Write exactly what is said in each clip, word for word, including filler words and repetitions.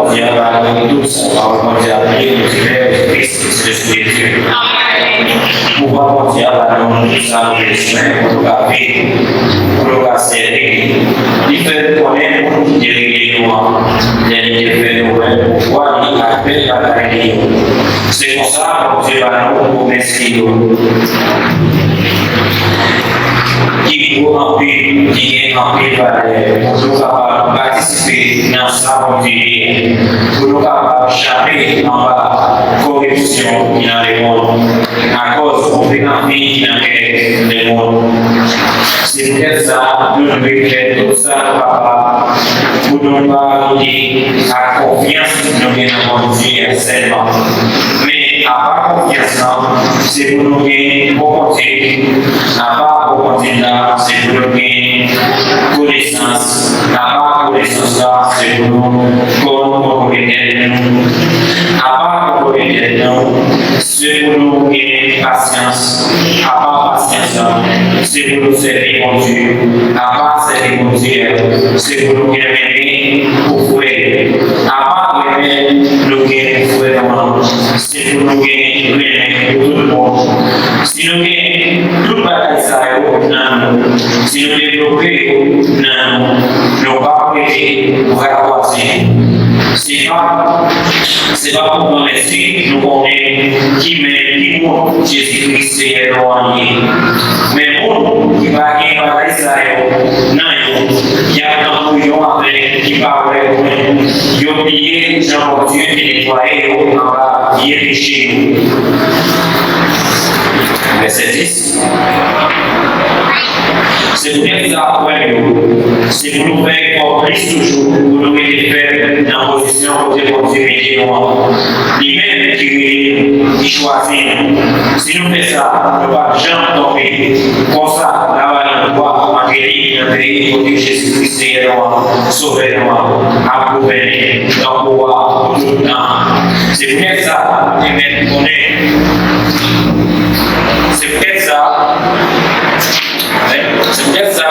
Bondye a ba nou tout sa pawòl Bondye a di nou, se Pè, Kris, se Lespri de Dye. Pouvwa Bondye a ba nou tout sa nou bezwen pou nou ka viv, pou nou ka sèvi li. Li fè nou konnen moun ki te regle nou an, lè li te fè nou wè pouvwa li ak bèl bagay li yo. Se konsa, Bondye ba nou pwomès li yo, ki gwo anpil, ki gen anpil valè, pou nou kapab patisipe nan sa Bondye ye, pou nou kapab chape anba koripsyon ki nan lemonn, akòz move lavi ki nan kè lemonn. Se poutèt sa, nou dwe fè tout sa nou kapab pou nou pa rete ak konfyans nou gen nan Bondye a sèlman. Men, apa konfyans lan, se pou nou gen bon Bondye. Apa bon Bondye la, se pou nou gen konesans. Apa konesans la, se pou nou konn kontwole tèt nou. Apa kontwole tèt nou, se pou nou gen pasyans. Apa pasyans la, se pou nou sèvi Bondye. Apa sèvi Bondye a, se pou nou gen renmen pou frè yo. Apa renmen nou gen pou frè nou an, se pou nou gen renmen pou tout moun. Si nou gen tout bagay sa yo nan nou, si nou devlope yo nan nou, nou p ap rete bra kwaze. Se pa, se pa pou granmèsi nou konnen ki men, ki moun Jezi Kris Seyè nou an ye. Men moun ki pa gen bagay sa yo nan yo, y ap tankou yon avèg ki pa wè lwen. Yo bliye jan Bondye te netwaye yo anba vye peche yo. Vèsè dis. Se poutèt sa, frè yo, se pou nou fè efò plis toujou pou nou rete fèm nan pozisyon kote Bondye mete nou an. Li menm ki rele nou, ki chwazi nou. Si nou fè sa, nou p ap janm tonbe. Konsa, l a ba nou dwa antre li nan peyi kote Jezi Kris Seyè nou an, Sovè nou an, ap gouvène tankou wa pou tout tan. Se poutèt sa, nou te mèt konnen. Se poutèt sa, se poutèt sa,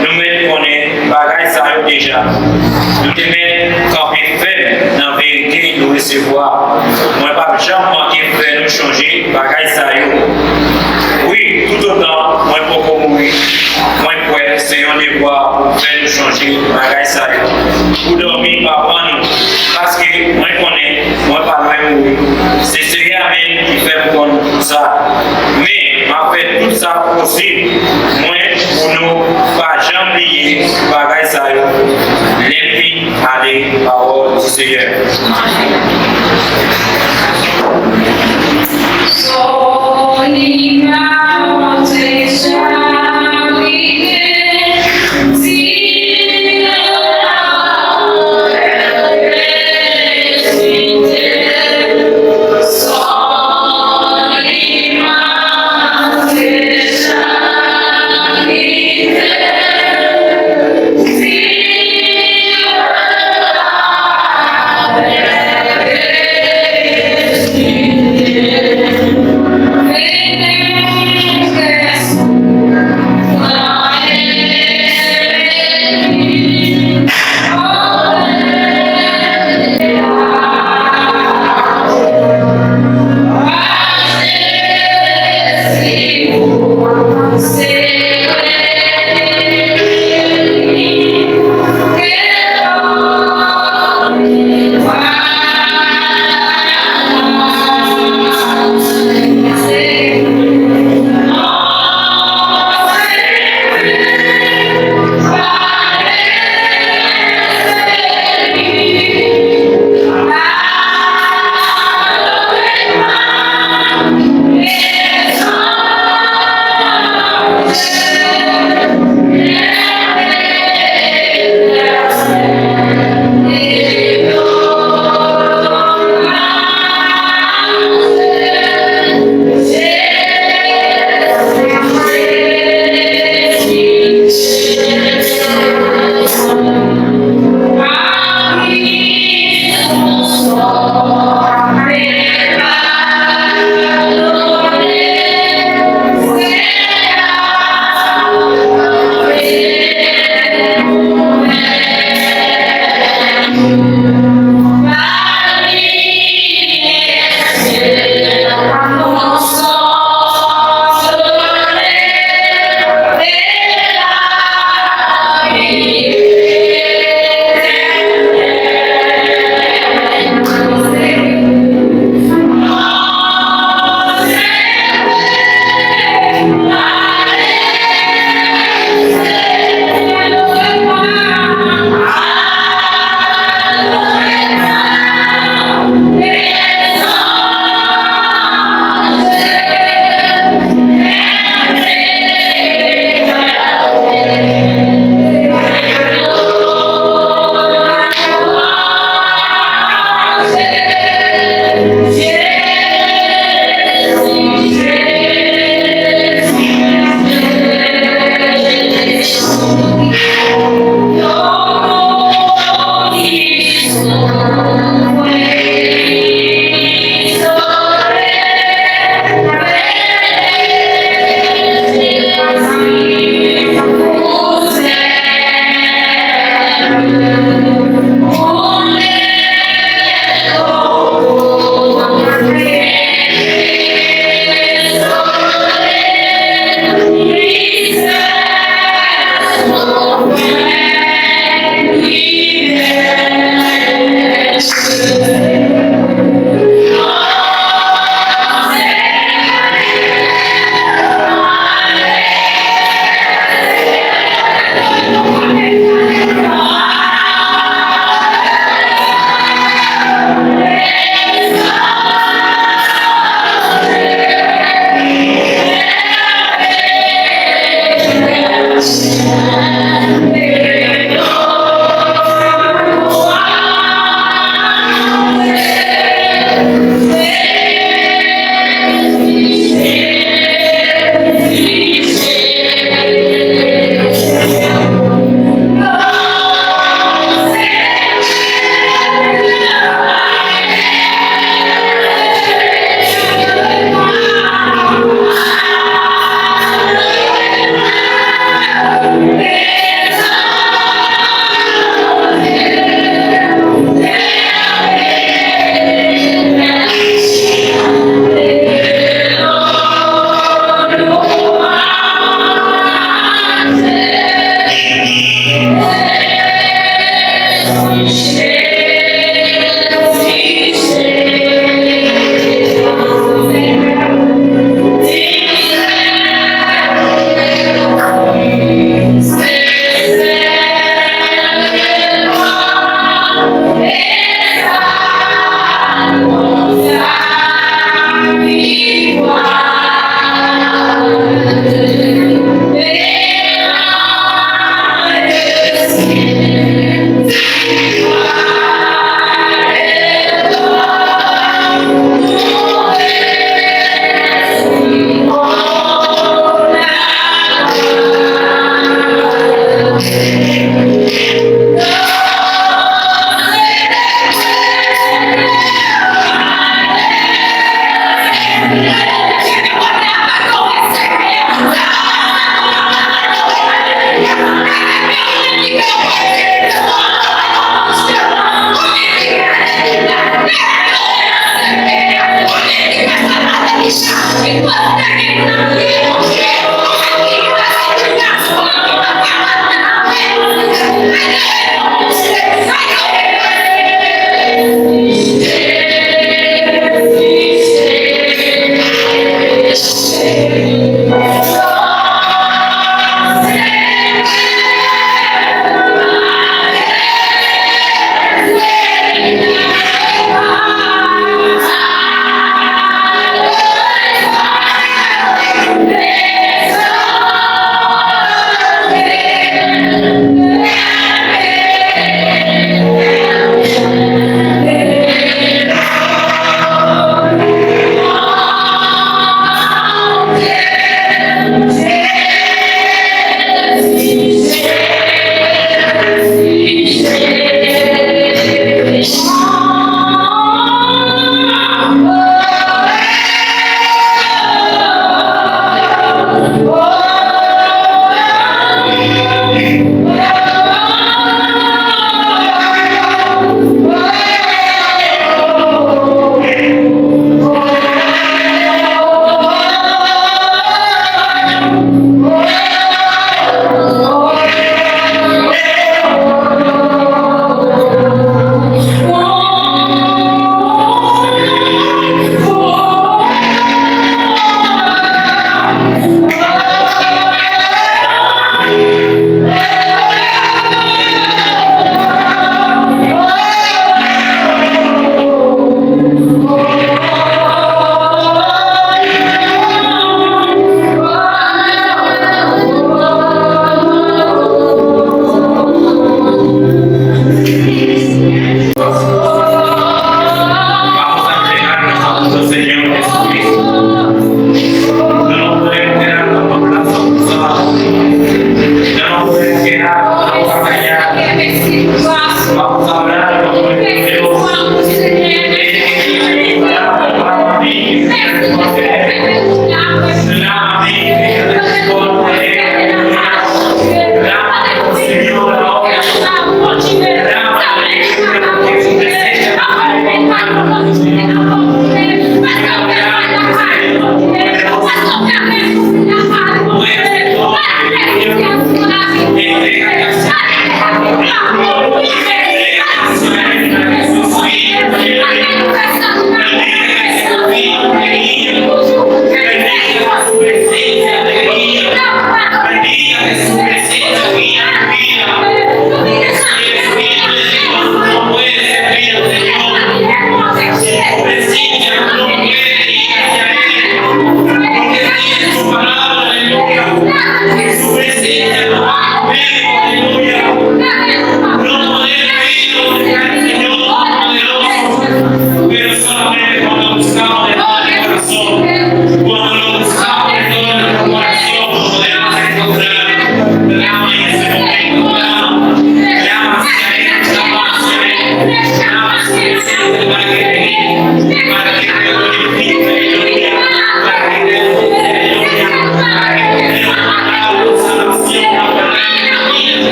nou mèt konnen bagay sa yo deja. Nou te mèt kanpe fèm nan verite nou resevwa. Mwen p ap janm manke fè nou chonje bagay sa yo. Wi, toutotan mwen poko mouri, mwen kwè se yon devwa pou fè nou chonje bagay sa yo. Pou dòmi pa pran nou, paske mwen konnen mwen pa lwen mouri. Se Seyè a menm ki fè m konn tout sa. Men, m ap fè tout sa posib mwen pou nou pa janm bliye bagay sa yo lè m fin pale pawòl di Seyè.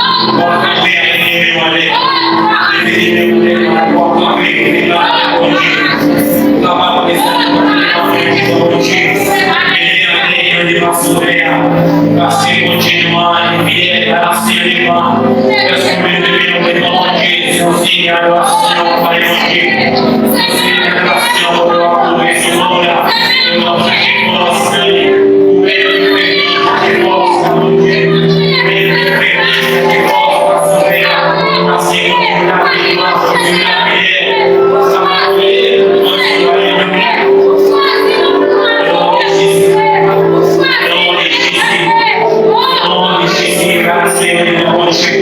W ap kanpe avèk men w anlè. Leve men w anlè, w ap kanpe, leve men w anlè, Bondye. Ou kapab desann nan men w anlè, Bondye. Leve men w anlè, Bondye, pa sove a. Paske Bondye nou an, li fidèl, li pa ansyen, li pa. Èske w leve men w anlè, Bondye? Se yon siy adorasyon, pa Bondye. Se yon siy adorasyon, pou w ap pwouve sou non la. Pou w ap chache fòs nan li. Ou menm ki fè nou chache fòs nan Bondye. Ou menm ki fè nou chache fòs nan Sovè a. Paske Bondye ta vle nou, Bondye ta vle nou. Sa pa vle, Bondye pa vle nou. Non de Jezi. Non de Jezi. Non de Jezi. Paske Bondye,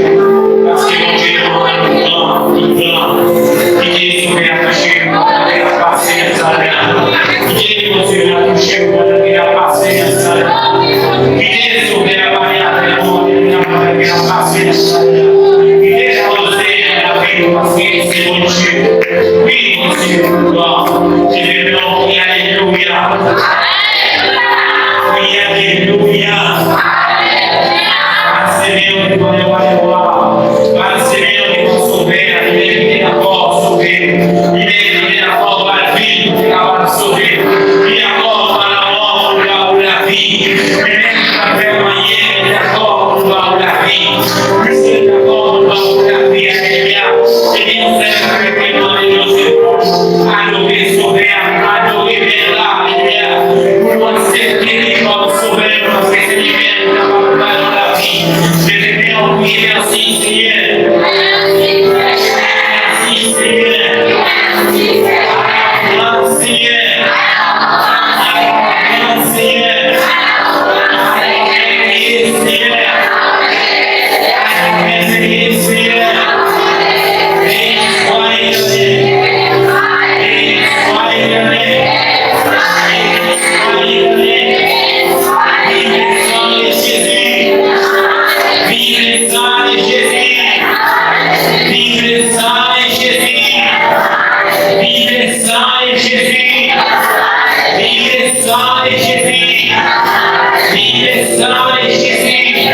paske Bondye nan mwen, nou pran, nou pran. Kite Sovè a touche nou pandan ke n ap pase nan sal la. Kite Bondye a touche nou pandan ke n ap pase nan sal la. Kite Sovè a pale avèk nou pandan ke n ap pase nan sal la. Kite Bondye a lave nou paske se Bondye. Wi, Bondye, nou pran. Leve men w, alelouya. Wi, alelouya. Pase men w devan lwa dè lwa. Pase men w devan Sovè a, li menm ki te dakò sove. Li menm ki te dakò ba l vi l pou te kapab sove. Li dakò ba lanmò pou l ba ou lavi. Li menm ki pa fè anyen, li dakò pou l ba ou lavi. Misye dakò pou l ba ou lavi, alelouya. Se li nou sèl ki mande nou, se pou nou adore Sovè a, adore Mèt la, alelouya. Pou nou aksepte li kòm Sovè nou, paske se li menm ki kapab ba nou lavi. Leve men w, priye, mèsi, Senyè. Mèsi, Senyè. Mèsi, Senyè. Mèsi, Senyè. Vive le sang de Jésus. Vive le sang de Jésus. Vive le sang de Jésus. Vive le sang de Jésus. Vive le sang de Jésus. Vive le sang de Jésus.